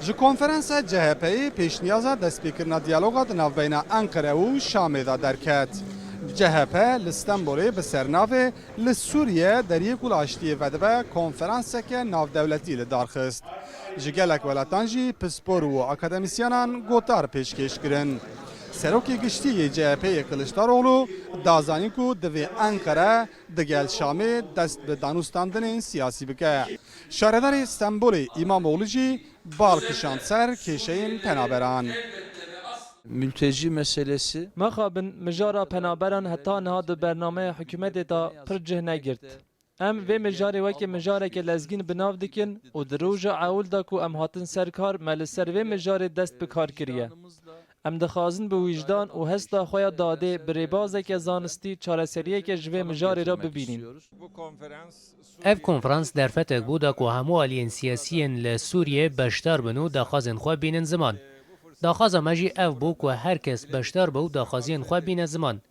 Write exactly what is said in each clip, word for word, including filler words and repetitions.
Ji konferansa C H P'yê pêşniyaza destpêkirina diyaloga di navbeyna Enqere û Şamê de derket. C H P li Stenbolê bi sernavê Li Sûriye deriyê ku li aştiyê vedibe konferanseke navdewletî li dar xist. Ji gelek welatan jî pispor û akademîsyenan gotar pêşkêş kirin. Serokê Giştî yê C H P'yê Kiliçdaroglu da zanîn ku divê Enqere digel Şamê dest bi danûstandinên siyasî bike. Şaredarê Stenbolê Îmamoğlu jî bal kişand ser kêşeyên penaberan. Mülteci meselesi. Mixabin mijara penaberan heta niha di bernameya hikûmetê de pir cih negirt. Em vê mijarê weke mijareke lezgîn bi nav dikin û di roja ewil de ku em hatin ser kar me li ser vê mijarê dest bi kar kiriye. Em dixwazin bi wijdan û hesta xwe ya dadê bi rêbazeke zanistî çareseriyeke ji vê mijarê re bibînîn. Ev konferans derfetek bû da ku hemû aliyên siyasî yên li Sûriyê beşdar bin û daxwazên xwe bînin ziman. Daxwaza me jî ev bû ku her kes beşdar be û daxwaziyên xwe bîne ziman.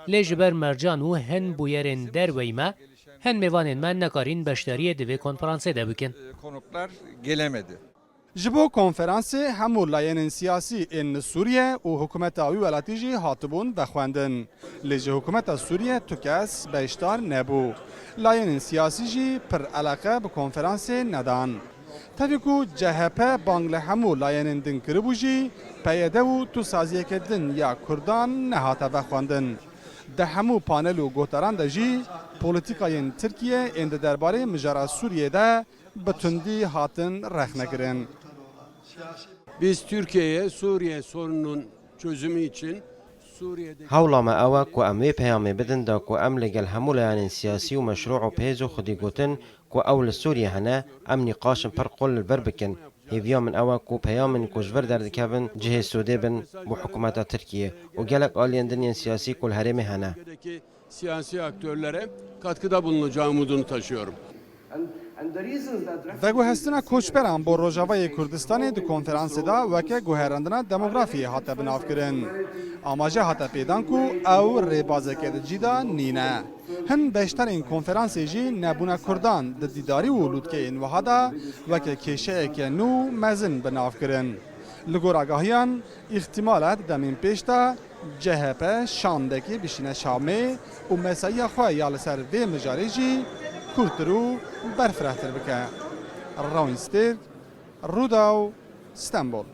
Lê ji ber mercan û hin bûyerên derweyî me, hin mêvanên me nekarîn beşdariyê di vê konferansê de bikin. Ji bo konferansê hemû layenên siyasî ên li Sûriye û hikûmeta wî welatî jî hatibûn vexwendin. Lê ji hikûmeta Sûriye tu kes beşdar nebû. Layenên siyasî jî pir eleqe bi konferansê nedan. Tevî ku C H P bang li hemû layenên din kiribû jî, P Y D û tu saziyeke din ya Kurdan nehate vexwendin. Di hemû panel û gotaran de jî polîtîkayên Tirkiye ên di derbarê mijara Sûriyê de bi tundî hatin rexnekirin. Biz Türkiye'ye Suriye sorununun çözümü için Suriye'deki... Hewla me ew e ku em wê peyamê bidin da ku em li gel hemû layanên siyasî û meşrû û pêz û xwedî gotin ku ew li Sûriye hene, em nîqaşên pir qul li vir bikin. Hêviya min ew e ku peyamên ku ji vir derdikevin cihê sûdê bin bo hikûmeta Tirkiyê û gelek aliyên din yên siyasî ku li herêmê hene. Siyasi aktörlere katkıda bulunacağım umudunu taşıyorum. Veguhestina koçberan bo Rojavayê Kurdistanê di konferansê de weke guherandina demografiyê hate binavkirin. Amaje hate pêdan ku ew rêbazeke di cî de nîne. Hin beşdarên konferansê jî nebûna Kurdan di dîdarî û lûtkeyên wiha de weke kêşeyeke nû mezin bi nav kirin. Li gor agahiyan, îxtîmal e di demên pêş de C H P şandekê bişîne Şamê û mesaiya xwe ya li ser vê mijarê jî kûrtir û berfirehtir bike. Rawîn Stêrk, Rûdaw, Stenbol.